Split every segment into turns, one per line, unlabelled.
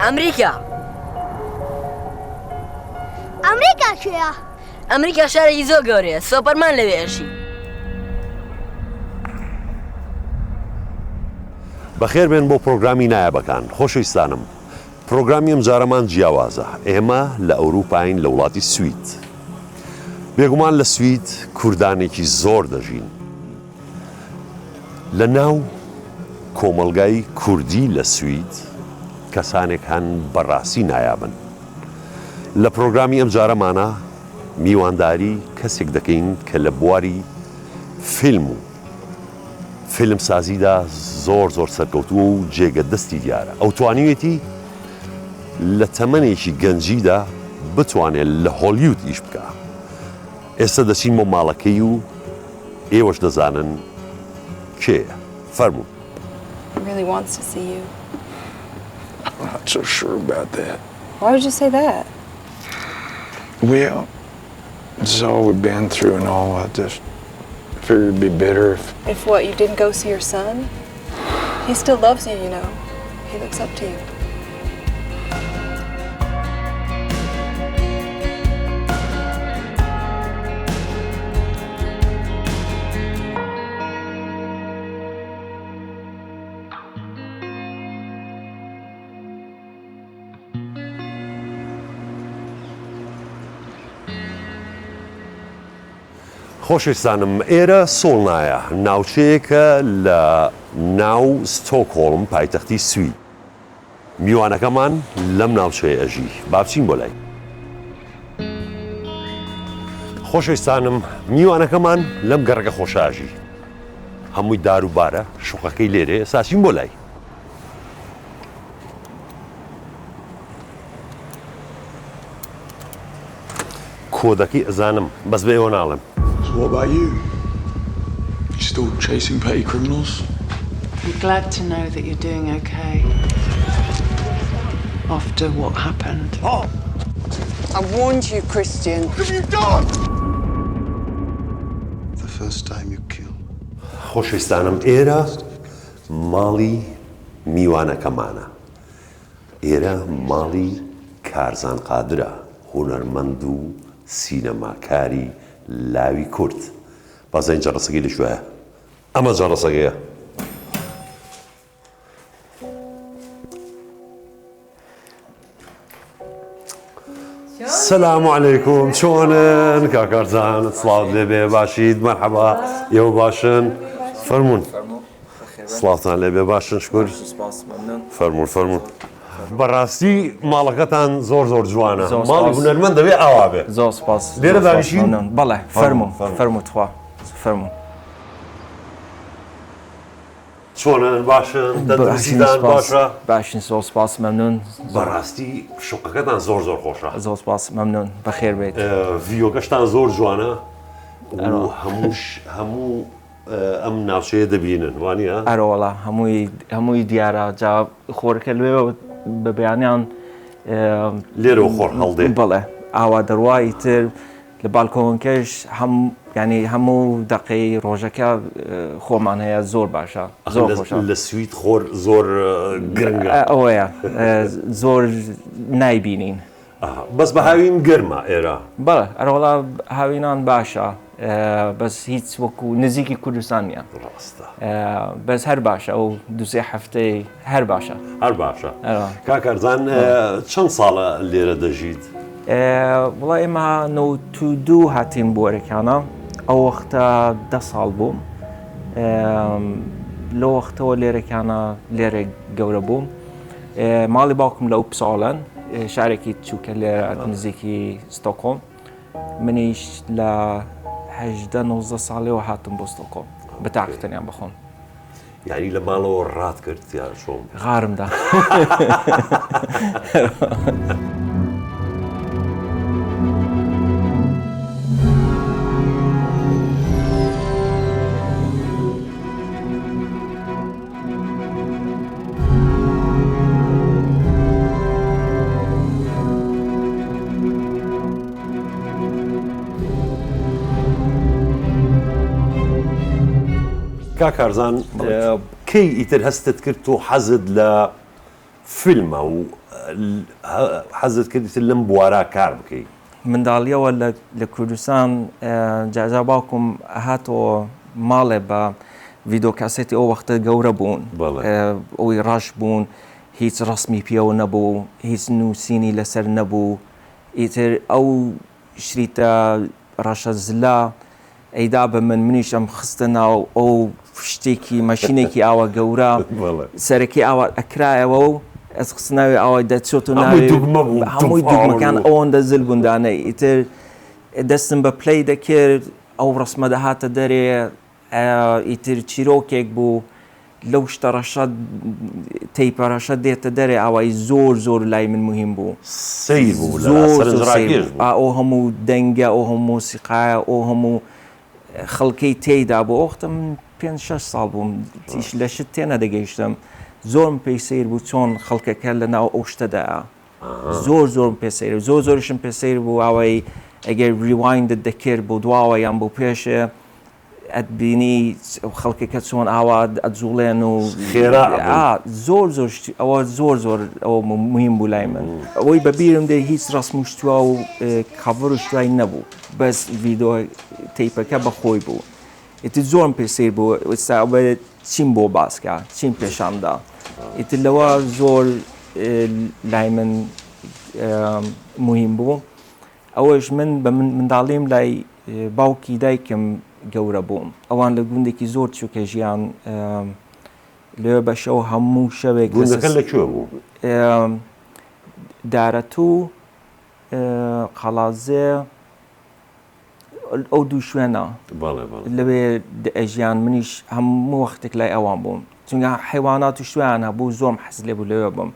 ئەمریکا.
ئەمریکا کوێیە؟
ئەمریکا شارێکی زۆر گەورەیە، سۆپەرمان لەوێ ئەژی.
بەخێر بێن بۆ پرۆگرامی نایابەکان خۆشەویستانم پرۆگرامی ئەم جارەمان جیاوازە ئێمە لە ئەوروپاین لە وڵاتی سوید بێگومان لە سوید کوردانێکی زۆر دەژین لە ناو کۆمەڵگای کوردی لە سوید کەسانێک هەن بەڕاستی نایابن. لە پرۆگرامی ئەم جارەمانا میوانداری کەسێک دەکەین کە لە بواری فیلم و فیلمسازیدا زۆر زۆر سەرکەوتووە و جێگە دەستی دیارە. ئەو توانیوێتی لە تەمەنێکی گەنجیدا بتوانێت لە هۆلیود ئیش بکا. ئێستا دەچین بۆ ماڵەکەی و ئێوەش دەزانن کێیە. فەرموون.
Really wants to see you.
I'm not so sure about that.
Why would you say that?
Well, this is all we've been through and all. I just figured it'd be better if.
If what, you didn't go see your son? He still loves you, you know. He looks up to you.
خۆشەویستانم ئێرە سۆڵنایە، ناوچەیەکە لە ناو ستۆکهۆڵم پایتەختی سوید. میوانەکەمان لەم ناوچەیە ئەژی، با بچین بۆ لای. خۆشەویستانم میوانەکەمان لەم گەڕەکە خۆشە ئەژی، هەمووی دار و بارە، شوقەکەی لێرەیە، ئێستا ئەچین بۆ لای. کۆدەکەی ئەزانم بەس بە ئێوە ناڵێم.
So what about you? You still chasing petty criminals?
I'm glad to know that you're doing okay. After what happened.
Oh!
I warned you, Christian.
What have you done? The first time you kill.
خۆشەویستانم ئێرە ماڵی میوانەکەمانە. ئێرە ماڵی کارزان قادرە، هونەرمەند و سینەماکاری لاوی کورد. با زانین جەڕەسەکەی لە کوێیە. ئەمە جەڕەسەکەیە. سلام علیکم چۆنن کاک کارزان سڵاوت لێبێ باشیت مەرحەبا ئێوە باشن فەرمونون سڵاوتان لێبێ باشن شکر فەرموون فەرموون بەڕاستی ماڵەکەتان زۆر زۆر جوانە ماڵی هونەرمەند دەبێ ئاوا بێ
زۆر سپاس
لێرە دانیشین
بەڵێ فەرموو فەرموو تخوا فەرموو
چۆنن باشن تەندروستیتان باشە؟
باشین زۆر سپاس مەمنون.
بەڕاستی شوقەکەتان زۆر زۆر خۆشە.
زۆر سپاس مەمنون بەخێر بێیت.
view ەکەشتان زۆر جوانە و هەمووش هەموو ئەم ناوچەیە دەبینن وانە؟
ئەرەوەڵا هەمووی هەمووی دیارە جا خۆرەکە لێوە بە بەیانیان
لێرەوە خۆر هەڵدێ
بەڵێ ئاوا دەڕوا ئیتر لە بالکۆنکەش هەم یانی هەموو دەقەی ڕۆژەکە خۆمان هەیە زۆر باشە زۆر خۆشە
لە سوید خۆر زۆر گرنگە
ئەوەیە زۆر نایبینین
بەس بە هاوین گەرمە ئێرە
بەڵێ ئەرەوەڵا هاوینان باشە بەس هیچ وەکو نزیکی کوردستان نییە
ڕاستە
بەس هەر باشە ئەو دوسێ هەفتەی هەر باشە.
هەر باشە کاک ئەرزان چەند ساڵە لێرە دەژیت؟
وڵا ئێمە 92 هاتین بۆ ئەرکانە ئەو وەختە دە ساڵ بووم لە وەختەوە لێرەکانە لێرە گەورە بووم ماڵی باوکم لە ئوپساڵەن شارێکی چووکە لێرە نزیکی ستۆکۆم منیش لە هەژدە نۆزدە ساڵیەوە هاتم بۆ ستۆکۆم بە تاقیتەنیان بەخۆم.
یانی لە ماڵەوە ڕات کرد یان چۆن؟
غارم دا.
کاک کارزان کەی ئیتر هەستت کرد تۆ حەزت لە فیلمە و حەزت کرد ئیتر لەم بوارە کار بکەی؟
منداڵیەوە لە کوردستان جارجار باوکم ئەهاتەوە ماڵێ بە ڤیدۆ کاسێتی ئەو وەختە گەورە بوون ئەوی ڕەش بوون هیچ ڕەسمی پێوە نەبوو هیچ نووسینی لەسەر نەبوو ئیتر ئەو شریتە ڕەشە زلە ئەیدا بە من منیش ئەم خستە ناو ئەو شتێکی مەشینێکی ئاوا گەورە سەرەکی ئاوا ئەکرایەوە و ئەس خستە ناوی ئاوای دەچێت و ناوی هەمووی دوگمەکان ئەوەندە زل بووندانە ئیتر دەستم بە play دەکرد ئەو ڕسمە دەهاتە دەرێ ئیتر چیرۆکێک بوو لەو شتە ڕەشە تەیپە ڕەشە دێتە دەرێ ئاوایی زۆر زۆر لای من موهیم بوو.
سەیر بوو لەلا
زۆر زۆر سەیر
سەرنجڕاکێش
بوو.
بوو.
ئا ئەو هەموو دەنگە ئەو هەموو مۆسیقایە ئەو هەموو خەڵکەی تێیدا بوو ئەو وەختە من پێنج شەش ساڵ بووم تیش لە شت تێنەدەگەیشتم زۆرم پێی سەیر بوو چۆن خەڵکەکە لە ناو ئەو شتەدایە زۆر زۆرم پێ سەیر بوو زۆر زۆریشم پێ سەیر بوو ئاوایی ئەگەر rewind ت دەکرد بۆ دواوە یان بۆ پێشێ ئەتبینی خەڵکەکە چۆن ئاوا ئەجوڵێن و
خێرا ئەبوون.
ئا زۆر زۆر شتی ئەوە زۆر زۆر ئەوە موهیم بوو لای من ئەوەی بە بیرم دێ هیچ ڕەسم و شتوا و cover و شتوای نەبوو بەس ڤیدۆ تەیپەکە بە خۆی بوو ئیتر زۆرم پێ سەیر بوو ئێستا ئەوە چیم بۆ باس کا چیم پێشان دا ئیتر لەوە زۆر لای من موهیم بوو ئەوەش من بە منداڵیم لای باوکی دایکم گەورە بووم. ئەوان لە گوندێکی زۆر چووکە ژیان. لەوێ بە شەو هەموو شەوێک
گوندەکە لە کوێ بوو؟
دارەتوو، قەڵادزێ، ئەو دوو شوێنە. لەوێ ئەژیان. منیش هەموو وەختێک لای ئەوان بووم. چونکە حەیوانات و شتیان هەبوو زۆرم حەز لێ بوو لەوێ بم.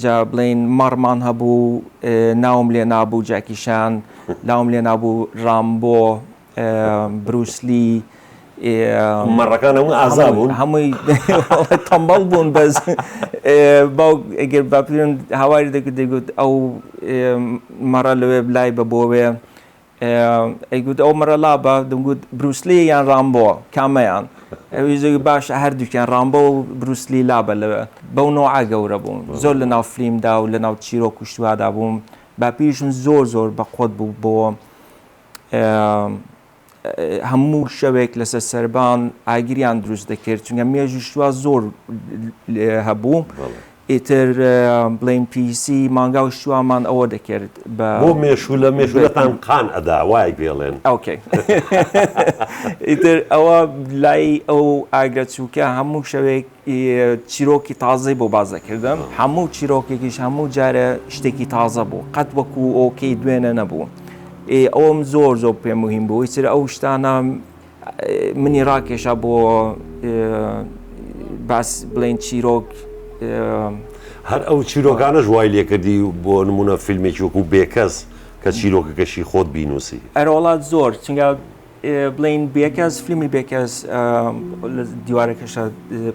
جا بڵێین مەڕمان هەبوو ناوم لێ نابوو جاکیشان لاوم لێ نابوو ڕامبۆ بروسلی
مەڕەکان هەموو ئازا بوون
هەمووی تەمبەڵ بوون بەس باوک ئەگەر باپیرم هاواری دەکرد دەیگوت ئەو مەڕە لەوێ لای بە بۆوێ ئەیگوت ئەو مەڕە لابە دەمگوت بروسلی یان ڕامبۆ کامەیان ئەویش دەگوت باشە هەردووکیان ڕامبۆ و بروسلی لابە لەوێ بەو نەوعە گەورە بووم زۆر لە ناو فلیمدا و لە ناو چیرۆک و شتوادا بووم باپیریشم زۆر زۆر بە قوت بوو بۆ هەموو شەوێک لەسەر سەربان ئاگریان دروست دەکرد چونکە مێژوو شتوا زۆر هەبوو ئیتر بڵێین پیسی مانگا و شتوامان ئەوە دەکرد
بە بۆ مێشوولە مێشوولەتان قان ئەدا وای پێڵێن
okay ئیتر ئەوە لای ئەو ئاگرە چووکە هەموو شەوێک چیرۆکی تازەی بۆ باس دەکردم هەموو چیرۆکێکیش هەموو جارە شتێکی تازە بوو قەت وەکو ئۆکەی دوێنە نەبوو ئەوم زۆر زۆر پێ مهم بوو ئیتر ئەو شتانە منی ڕاکێشا بۆ باس بڵێن چیرۆک.
هەر ئەو چیرۆکانەش وای لێکردی بۆ نمونە فیلمێکی وەکو بێکەس کە چیرۆکەکەشی خۆت بینوسی؟
ئەرەوەڵا زۆر چونکە بڵێین بێکەس فیلمی بێکەس لە دیوارەکەشە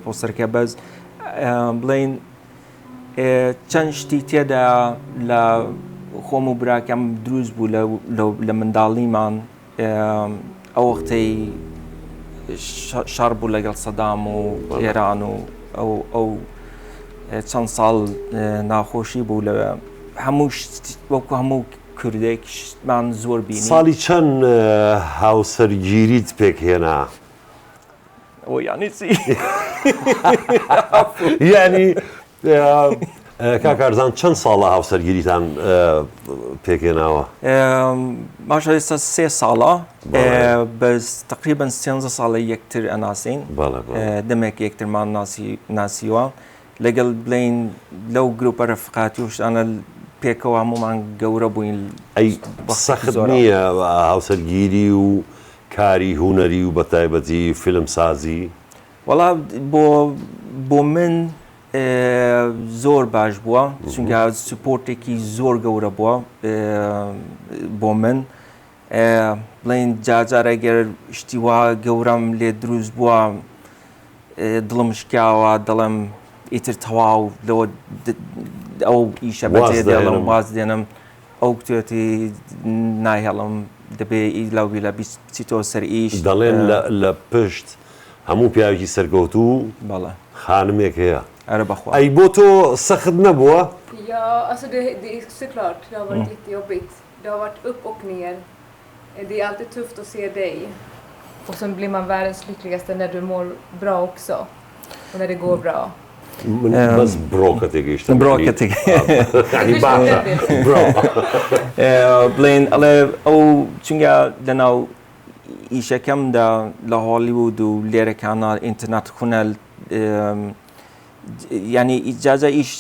پۆستەرەکە بەس بڵێین چەند شتی تێدا لە خۆم و براکەم دروست بوو لە منداڵیمان ئەو وەختەی شەڕ بوو لەگەڵ سەدام و ئێران و ئەو ئەو چەند ساڵ ناخۆشی بوو لەوێ هەموو وەکو هەموو کوردێک شتمان زۆر بینی.
ساڵی چەند هاوسەرگیریت پێکهێنا؟
ئەوە یانی چی؟
یانی کاک کارزان چەند ساڵە هاوسەرگیریتان پێکهێناوە؟
باشە ئێستا سێ ساڵە بەس تقریبا سێنزە ساڵە یەکتر ئەناسین دەمێک یەکترمان ناسیوە لەگەڵ بڵین لەو گروپە رەفقاتی و شتانە پێکەوە هەمومان گەورە بووین.
ئەی سەخت نییە هاوسەرگیری و کاری هونەری و بەتایبەتی فیلمسازی؟
وەڵا بۆ بۆ من زۆر باش بووە چونکە support ێکی زۆر گەورە بووە بۆ من بڵین جاجارە گەر شتی وا گەورەم لێ دروست بووە دڵم شکاوە دەڵێم ئیتر تەواو لەوە ئەو ئیشە بەجێ دێڵم واز دێنم ئەو کتێتی نایهێڵم دەبێ ئیلاویلا بچیتەوە سەر ئیش.
دەڵێن لە پشت هەموو پیاوێکی سەرکەوتوو
بەڵێ.
خانمێک هەیە.
ئەرە بەخوا.
ئەی بۆ تۆ سەخت نەبووە؟
Ja, alltså det, det är såklart, det har varit jättejobbigt. Det har varit upp och ner. Det är alltid tufft att se dig. Och sen blir man världens lyckligaste när du mår bra också. Och när det går bra.
من بەس برۆکە تێگەیشتم.
برۆکە تێگە
یعنی باشە برۆ.
بڵێن ئەڵێ ئەو چونگە لەناو ئیشەکەمدا لە هۆڵیوود و لێرەکانە ئینتەرناتخونەل یعنی ئیجازە ئیش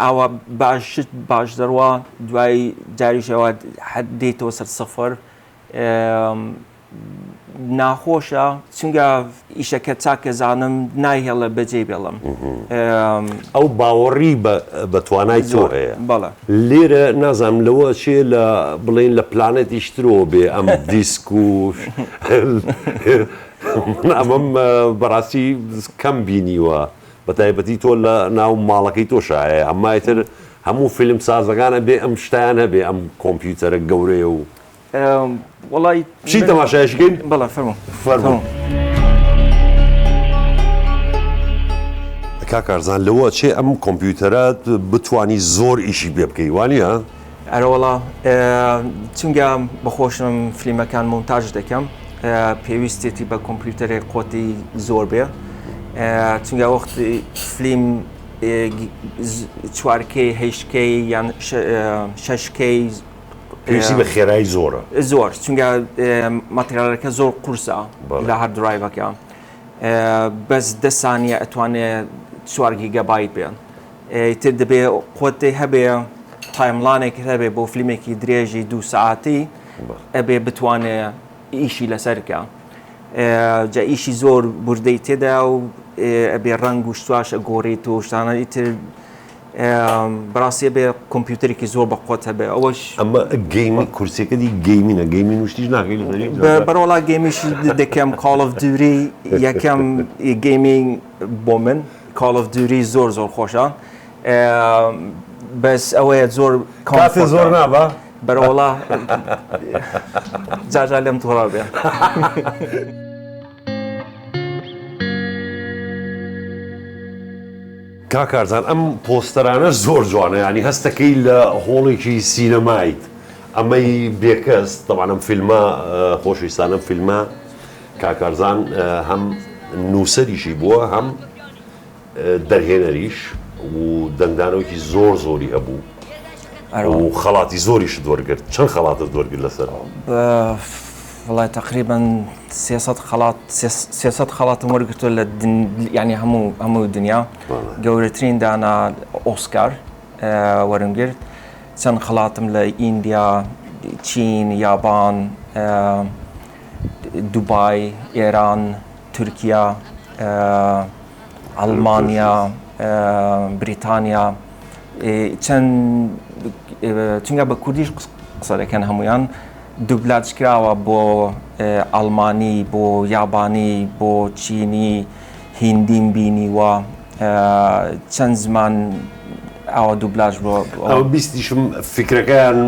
ئاوا باشت باش دەڕوا دوای جاریشەوە حەد دێتەوە سەر سەفەر ناخۆشە چونگە ئیشەکە چاکە زانم نایهێڵە بەجێ بێڵم.
ئەو باوەڕی بە توانای تۆ هەیە.
بەڵێ.
لێرە نازانم لەوە ئەچێ لە بڵێین لە پلانێتیش ترەوە بێ ئەم دیسک و من ئەمەم بەڕاستی کەم بینیوە بە تایبەتی تۆ لە ناو ماڵەکەی تۆشا هەیە ئەمما ئیتر هەموو فیلم سازەکان ئەبێ ئەم شتیان هەبێ ئەم کۆمپیوتەرە گەورەیە و
وەڵای
بچین تەماشایش بکەین؟
بەڵێ فەرموو.
فەرموو. کاک کارزان لەوە ئەچێ ئەم کۆمپیوتەرە بتوانی زۆر ئیشی پێ بکەی وانییە؟
ئەرەوەڵا چونگە بەخۆشم فلیمەکان مۆنتاژ دەکەم پێویستێتی بە کۆمپیوتەرێک قوتی زۆر بێ چونگە وەختی فلیم چوارکەی هەشتکەی یان شەشکەی
پێویستی بە خێرایی زۆرە.
زۆر چونکە ماتریالەکە زۆر قورسە لە هارد درایڤەکە بەس دە سانیە ئەتوانێ چوار گیگابایت بێ ئیتر دەبێ قوتێ هەبێ timeline ێک هەبێ بۆ فیلمێکی درێژی دوو سەعاتی ئەبێ بتوانێ ئیشی لەسەر کە جا ئیشی زۆر بوردەی تێدا و ئەبێ ڕەنگ و شتواش ئەگۆڕیت و شتانە ئیتر بەڕاستی ئەبێ کۆمپیوتەرێکی زۆر بە قوت هەبێ ئەوەش
ئەمە gaming کورسیەکە دی gaming ە gaming و شتیش ناکەی لەسەری؟
بەڕۆڵا game یش دەکەم Call of Duty یەکەم gaming بۆ من Call of Duty زۆر زۆر خۆشە بەس ئەوەیە زۆر
کاتێ زۆر نابا
بەرەوەڵا جاجا لێم توڕە بێ.
کاک کارزان ئەم پۆستەرانەش زۆر جوانە یانی هەستەکەی لە هۆڵێکی سینەمایت ئەمەی بێکەس تەبعەن ئەم فیلمە خۆشەویستان ئەم فیلمە کاک کارزان هەم نووسەریشی بووە هەم دەرهێنەریش و دەنگدانەوەکی زۆر زۆری هەبوو و خەڵاتی زۆریشت وەرگرت چەند خەڵاتت وەرگرت لەسەر؟
وەڵای تەقریبەن 300 خەڵات 300 خەڵاتم وەرگرتووە لە یعنی هەموو هەموو دنیا گەورەترین دانا ئۆسکار وەرم گرت چەند خەڵاتم لە ئیندیا چین یابان دوبای ئێران تورکیا ئەڵمانیا بریتانیا چەند چونکە بە کوردیش قسە دەکەن هەمویان دوبلاج کراوە بۆ ئەڵمانی بۆ یابانی بۆ چینی هیندیم بینیوە چەند زمان ئاوا دوبلاج بۆ
ئەوە بیستیشم فیکرەکەیان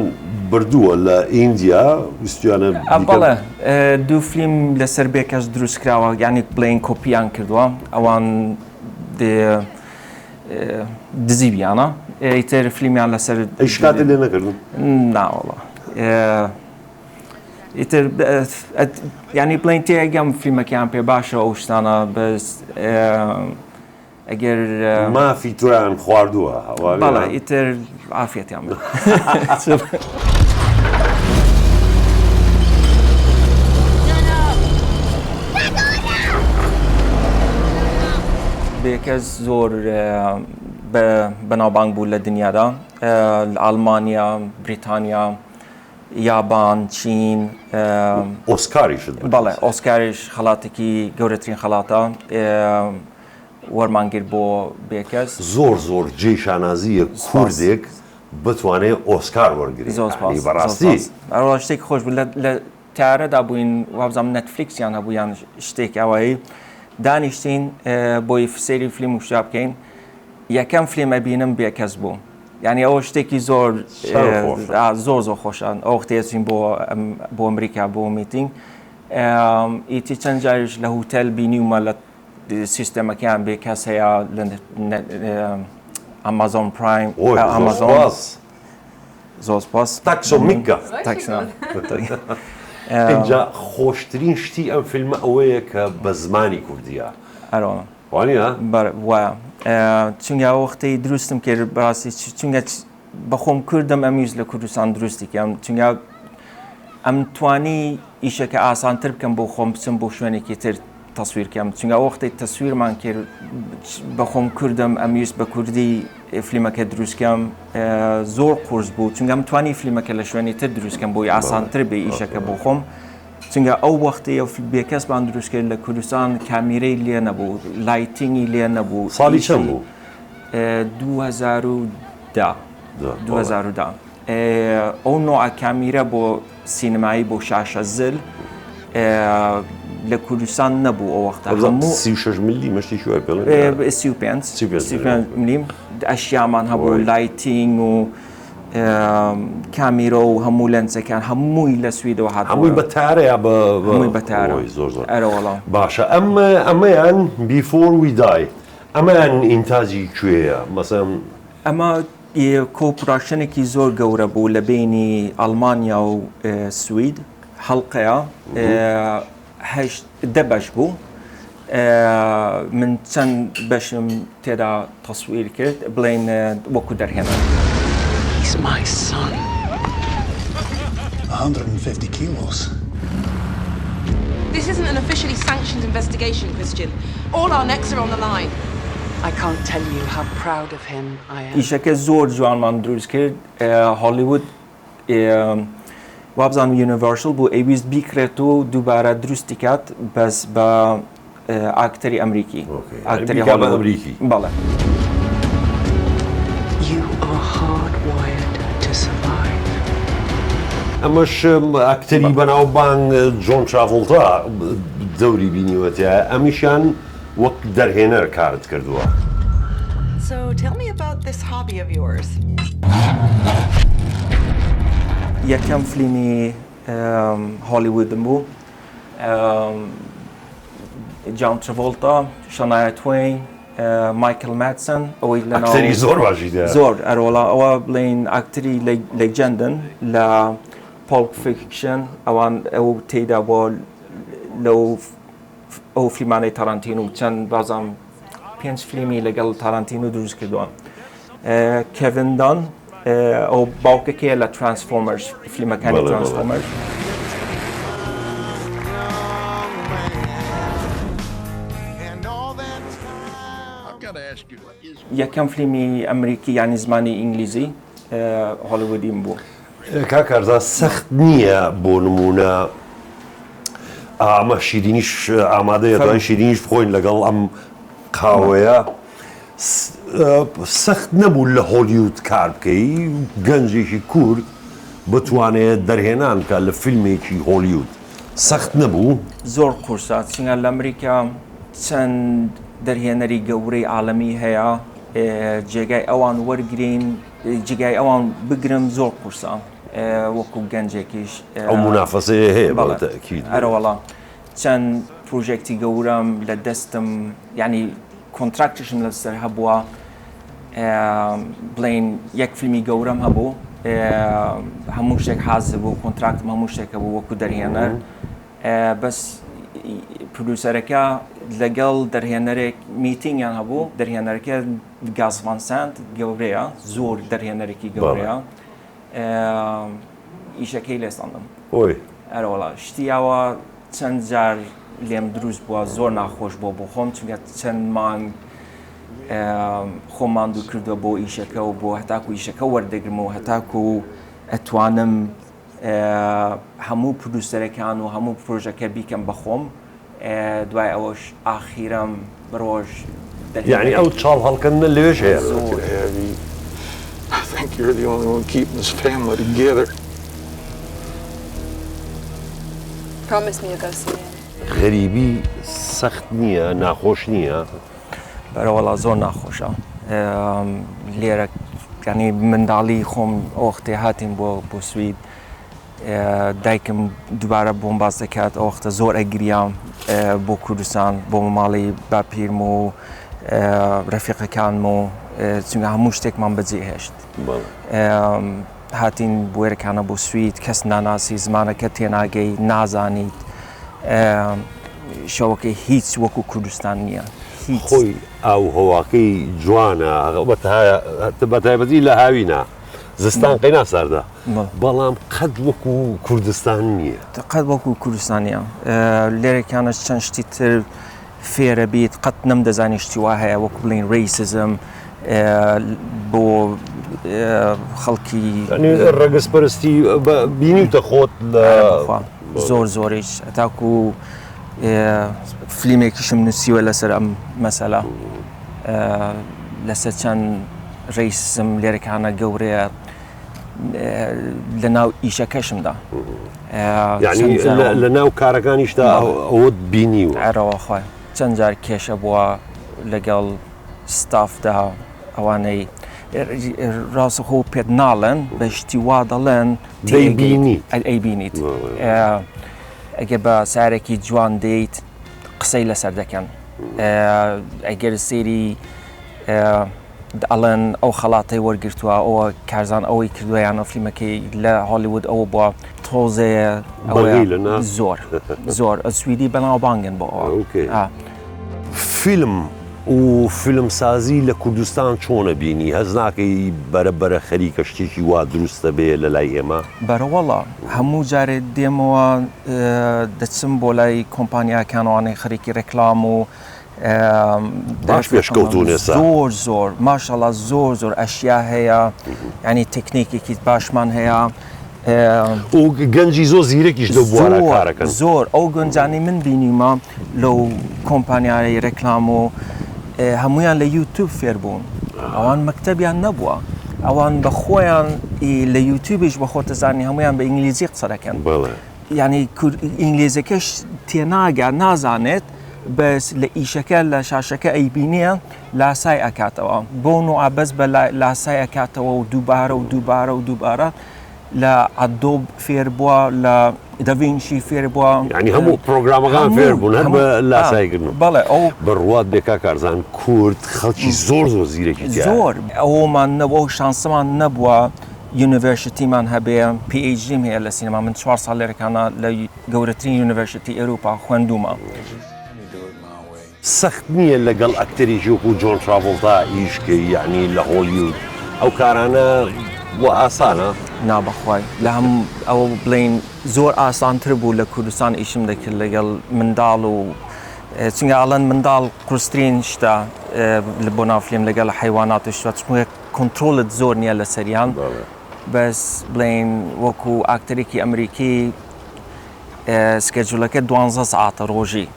بردووە لە ئیندیا ویستویانە
بەڵێ دوو فلیم لەسەر بێکەس دروست کراوە یانی بڵێن کۆپیان کردووە ئەوان دزیویانە ئیتر فلیمیان لەسەر
ئەی شکاتت لێ نەکردن؟
ناوەڵا ئیتر ینی بڵین تێگەم فیلمەکەیان پێ باشە ئەو شتانە بەس ئەگەر
مافی تۆیان خواردووە
بەڵێ ئیتر عافیەتیان بێ. بێکەس زۆر بەناوبانگ بوو لە دنیادا لە ئەڵمانیا، بریتانیا، یابان، چین.
ئۆسکاریشت بەدەست.
بەڵێ ئۆسکاریش خەڵاتێکی گەورەترین خەڵاتە وەرمان گرت بۆ بێکەس.
زۆر زۆر جێی شانازییە کوردێک بتوانێ ئۆسکار وەرگرێ.
زۆر سپاس.
یانی بەڕاستی.
ئەوە شتێکی خۆش بوو لە تارەدا بووین وابزانم نەتفلیکسیان هەبوو یان شتێک ئەوایی دانیشتین بۆی سەیری فلیم و شتا بکەین یەکەم فلیم ئەبینم بێکەس بوو یعنی ئەوە شتێکی زۆر زۆر زۆر خۆشە ئەو وەختەیە چوین بۆ بۆ ئەمریکا بۆ میتینگ ئیتی چەند جاریش لە هوتێل بینیومە لە سیستەمەکەیان بێکەس هەیە لە ئەمازۆن پرایم.
ئۆی زۆر سوپاس.
زۆر سوپاس.
Tack så mycket.
Tack så.
ئینجا خۆشترین شتی ئەم فیلمە ئەوەیە کە بە زمانی کوردییە.
ئەرۆ.
وانییە؟
بەڵێ وایە. چونکە ئەو وەختەی دروستم کرد بەڕاستی چونکە بەخۆم کوردم ئەمویست لە کوردستان دروستی کەم چونکە ئەم توانی ئیشەکە ئاسانتر بکەم بۆ خۆم بچم بۆ شوێنێکی تر تەسویر کەم چونکە ئەو وەختەی تەسویرمان کرد بەخۆم کوردم ئەمویست بە کوردی فلیمەکە دروست کەم زۆر قورس بوو چونکە ئەم توانی فلیمەکە لە شوێنی تر دروست کەم بۆی ئاسانتر بێ ئیشەکە بۆ خۆم چونکە ئەو وەختەی ئەو بێکەسمان دروست کرد لە کوردستان کامیرەی لێ نەبوو lighting ی لێ نەبوو
ساڵی چەند بوو؟
2010 2010 ئەو نوعە کامیرە بۆ سینەمایی بۆ شاشە زل لە کوردستان نەبوو ئەو وەختە هەموو
36 ملی مەشتی شوێ پێڵێن
35 35 ملیم ئەشیامان هەبوو lighting و کامیرە و هەموو لەنجەکان هەمووی لە سویدەوە هات
هەمووی بە تارە یا بە
هەمووی بە تارە
زۆر زۆر
ئەرەوەڵا
باشە ئەم ئەمەیان Before We Die ئەمەیان ئینتاجی کوێیە مەسەن؟
ئەمە co-production ێکی زۆر گەورە بوو لە بەینی ئەڵمانیا و سوید حەڵقەیە هەشت دە بەش بوو من چەند بەشم تێدا تەسویر کرد بڵێن وەکو دەرهێنەر.
He's my son.
150 kilos.
This isn't an officially sanctioned investigation, Christian. All our necks are on the line. I can't tell you how proud of him I am.
ئیشەکە زۆر جوانمان دروست کرد هۆلیوود وابزانم یونیڤەرسڵ بوو ئەیویست بیکرێت و دووبارە دروستی کات بەس بە ئاکتەری ئەمریکی ئاکتەری
ئەمریکی
بەڵێ.
You are hardwired to survive.
ئەمەش ئەکتەری بەناوبانگ جۆن تراڤۆڵتا دەوری بینیوە تیایا، ئەمیشیان وەک دەرهێنەر کارت کردووە.
So tell me about this hobby of yours.
یەکەم فلیمی هۆلیوودم بوو جان ترڤۆڵتا، شەنایا توین، مایکل مادسن ئەوەی لە
ئەکتەری زۆر باشی تیایە.
زۆر ئەرۆڵا ئەوە بڵێین ئاکتەری legend ن لە Pulp Fiction ئەوان ئەو تێیدا بۆ لەو ئەو فلیمانەی تارانتینو چەند بازام پێنج فلیمی لەگەڵ تارانتینو دروست کردووە کێڤن دان ئەو باوکەکەیە لە Transformers فلیمەکانی Transformers. یەکەم فلیمی ئەمریکی یانی زمانی ئینگلیزی هۆلیوودیم بوو.
کاک کارزان سەخت نییە بۆ نموونە ئەمە شیرینیش ئامادەیە توانین شیرینیش بخۆین لەگەڵ ئەم قاوەیە سەخت نەبوو لە هۆلیود کار بکەی گەنجێکی کورد بتوانێت دەرهێنان بکات لە فیلمێکی هۆلیود سەخت نەبوو؟
زۆر قورسە چونکە لە ئەمریکا چەند دەرهێنەری گەورەی عالەمی هەیە جێگای ئەوان وەرگین جێگای ئەوان بگرم زۆر قورسە وەکو گەنجێکیش
ئەو مونافەسەیە هەیە بە تەئکید.
ئەرەوەڵا چەند project ی گەورەم لە دەستم یعنی contract یشم لەسەر هەبووە بڵێین یەک فیلمی گەورەم هەبوو هەموو شتێک حازر بوو contract م هەموو شتێک هەبوو وەکو دەرهێنەر بەس producer ەکە لەگەڵ دەرهێنەرێک meeting یان هەبوو دەرهێنەرەکە گاس ڤان سانت گەورەیە زۆر دەرهێنەرێکی گەورەیە ئیشەکەی لێساندم
ئۆی
ئەرەوەڵا شتی ئاوا چەند جار لێم دروست بووە زۆر ناخۆش بووە بۆ خۆم چونکە چەند مانگ خۆم ماندوو کردووە بۆ ئیشەکە و بۆ هەتاکو ئیشەکە وەردەگرم و هەتاکو ئەتوانم هەموو producer ەکان و هەموو پرۆژەکە بیکەم بە خۆم دوای ئەوەش ئاخیرم ڕۆژ
یعنی ئەو چاڵ هەڵکەندنە لەوێش هەیە.
زۆر.
I think you're the only one keeping this family together.
Promise me you'll go see him.
غەریبی سەخت نییە ناخۆش نییە؟
بەرەوەڵا زۆر ناخۆشە لێرە یانی منداڵی خۆم ئەو وەختەی هاتین بۆ بۆ سوید دایکم دووبارە بۆم باس دەکات ئەو وەختە زۆر ئەگریام بۆ کوردستان بۆ ماڵی باپیرم و ڕەفیقەکانم و چونکە هەموو شتێکمان بەجێ هێشت. هاتین بوێرەکانە بۆ سوید کەس ناناسی زمانەکە تێناگەی نازانیت شەوەکەی هیچ وەکو کوردستان نییە هیچ.
خۆی ئاو هەواکەی جوانە بەتایبەتی لە هاوینە زستان قەینا ساردە بەڵام قەت وەکو کوردستان نییە.
قەت وەکو کوردستان نییە لێرەکانش چەند شتی تر فێرە بیت قەت نەمدەزانی شتی وا هەیە وەکو بڵێین ڕەیسزم بۆ خەڵکی
ڕەگەزپەرستی بینیوتە خۆت لە
زۆر زۆریش تاکو فلیمێکیشم نووسیوە لەسەر ئەم مەسەلە لەسەر چەند ڕەیسزم لێرەکانە گەورەیە لە ناو ئیشەکەشمدا
یعنی لە ناو کارەکانیشدا ئەوەت بینیوە؟
ئەرەوە خۆی چەند جار کێشە بووە لەگەڵ ستافدا ئەوانەی ڕاستەخۆ پێت ناڵێن بە شتی وا دەڵێن
دەیبینی
ئەیبینیت ئەگەر بە سارێکی جوان دێیت قسەی لەسەر دەکەن ئەگەر سێری ئەڵێن ئەو خەڵاتەی وەرگرتووە ئەوە کارزان ئەوەی کردووە یان ئەو فلیمەکەی لە هۆلیوود ئەوە بووە تۆزێ
بەغیلە نا؟
زۆر زۆر سویدی بەناوبانگن بۆ ئەوە
okay. فیلم و فیلمسازی لە کوردستان چۆنە بینی؟ هەست ناکەی بەرە بەرە خەریکە شتێکی وا دروست دەبێ لە لای ئێمە؟
بەرەوەڵا هەموو جارێ دێمەوە دەچم بۆ لای کۆمپانیاکان ئەوانەی خەریکی ڕێکلام و
باش پێشکەوتوون ئێستا.
زۆر زۆر ماشەڵا زۆر زۆر ئەشیا هەیە ینی تەکنیکێکی باشمان هەیە
و گەنجی زۆر زیرەکیش لەو بوارە کارەکەن
زۆر ئەو گەنجانەی من بینیمە لەو کۆمپانیای ڕێکلام و هەمویان لە یوتیوب فێر بوون ئەوان مەکتەبیان نەبووە ئەوان بە خۆیان لە یوتیوبیش بە خۆتەزانی هەمویان بە ئینگلیزی قسە دەکەن یانی ئینگلیزەکەش تێناگا نازانێت بەس لە ئیشەکە لە شاشەکە ئەیبینێ لاسای ئەکاتەوە بۆ نوعە بەس بە لاسای ئەکاتەوە و دووبارە و دووبارە و دووبارە لە ئەدۆب فێر بووە لە دەڤینشی فێر بووە
یعنی هەموو پرۆگرامەکان فێر بوون هەر بە لاسایکردن
بەڵێ ئەو
بڕوات بێ کاک کارزان کورد خەڵکی زۆر زۆر زیرەکی
زۆر ئەومان نەبوو ئەو شانسەمان نەبووە university مان هەبێ PhD م هەیە لە سینەما من چوار ساڵ لێرەکانە لە گەورەترین university ئەوروپا خوێندوومە.
سەخت نییە لەگەڵ ئەکتەرێکی وەکو جۆن تراڤۆڵتا ئیش کەی یەعنی لە هۆلیود ئەو کارانە وا ئاسانە؟
نا بەخوای لە هەم ئەوە بڵێین زۆر ئاسانتر بوو لە کوردستان ئیشم دەکرد لەگەڵ منداڵ و چونکە ئەڵێن منداڵ قورسترین شتە بۆ ناو فلیم لەگەڵ حەیوانات و شتە چونکە کۆنترۆلت زۆر نییە لەسەریان بەس بڵێین وەکو ئاکتەرێکی ئەمریکی schedule ەکە دوانزە سەعاتە ڕۆژی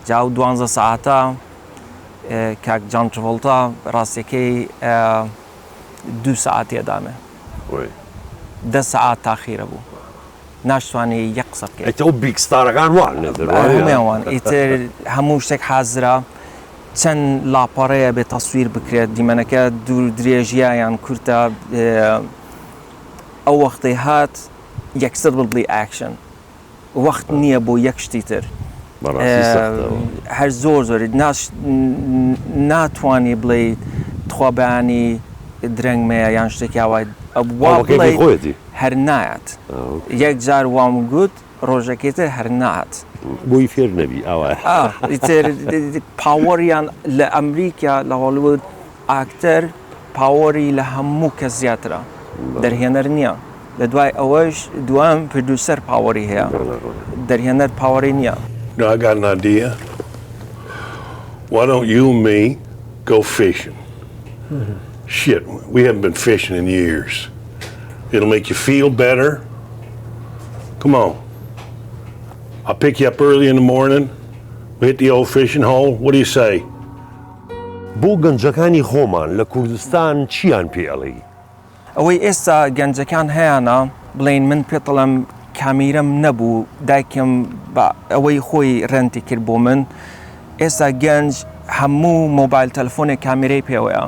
جا و دوانزە سەعاتە کاک جان ترڤۆڵتا ڕاستیەکەی دوو سەعات تێدامێ دە سەعات تاخیرە بوو ناشتوانی یەک قسە بکەیت
ئەو big star ەکان وان
هەموویان ئیتر هەموو شتێک حازرە چەند لاپەڕەیە بێ تەسویر بکرێت دیمەنەکە دوور درێژیە یان کورتە ئەو وەختەی هات یەکسەر بڵی action وەخت نییە بۆ یەک شتی تر هەر زۆر زۆری ناتوانانی بڵێ تخوا بەیانی درەنگ مەیە یان شتێکی ئاوای هەر نایەت یەک جار وام گوت ڕۆژەکەی تر هەر نەهات.
بۆی فێر نەبی ئاوایە.
ئا ئیتر power یان لە ئەمریکا لە هۆڵیوود ئاکتەر power ی لە هەموو کەس زیاترە دەرهێنەر نییە لە دوای ئەوەش دووەم producer power ی هەیە دەرهێنەر power ی نییە.
No, I got an idea. Why don't you and me go fishing? Shit, we haven't been fishing in years. It'll make you feel better. Come on. I'll pick you up early in the morning. We hit the old fishing hole. What do you say?
بۆ گەنجەکانی خۆمان لە کوردستان چیان پێ ئەڵێی؟
ئەوەی ئێستا گەنجەکان هەیانە بڵێین من پێتەڵێم کامیرەم نەبوو دایکم بە ئەوەی خۆی rent ی کرد بۆ من ئێستا گەنج هەموو مۆبایل تەلەفۆنێک کامیرەی پێوەیە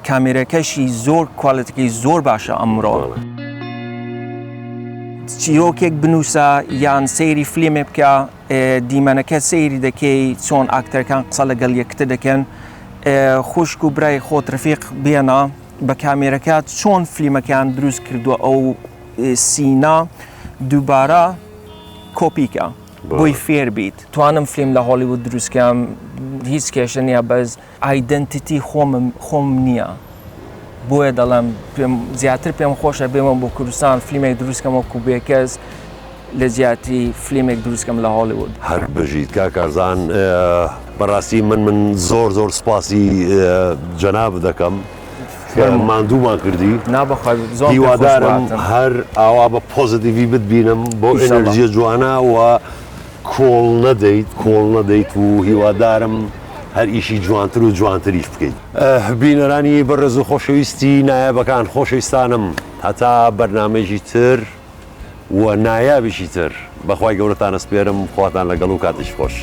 کامیرەکەشی زۆر quality ەکەی زۆر باشە ئەمڕۆ. چیرۆکێک بنووسە یان سەیری فلیمێ بکە دیمەنەکە سەیری دەکەی چۆن ئاکتەرەکان قسە لەگەڵ یەکتر دەکەن خوشک و برای خۆت ڕفیق بێنە بە کامێرەکە چۆن فلیمەکەیان دروست کردووە ئەو سینا دووبارە کۆپیکە بۆی فێر بیت توانم فلیم لە هۆلیوود دروستکەم هیچ کێشە نییە بەس identity خۆمم خۆم نییە بۆیە دەڵێم پێم زیاتر پێم خۆشە بێمە بۆ کوردستان فلیمێک دروستکەم وەکو بێکەس لە جیاتی فلیمێک دروستکەم لە هۆلیوود.
هەر بژیت کاک کارزان بەڕاستی من من زۆر زۆر سوپاسی جەنابت دەکەم کە ماندوومان کردی
نا بەخوای زۆر پێم خۆش
هیوادارم
بوو هاتم.
هەر ئاوا بە پۆزیتیڤی بتبینم بەو
ئیشەڵا.
ئێنێرجیە جوانە و کۆڵ نەدەیت کۆڵ نەدەیت و هیوادارم هەر ئیشی جوانتر و جوانتریش بکەیت. بینەرانی بەڕێز و خۆشەویستی نایابەکان خۆشەویستانم هەتا بەرنامەیەکی تر و نایابێکی تر بەخوای گەورەتان ئەسپێرم خواتان لەگەڵ و کاتێکی خۆش.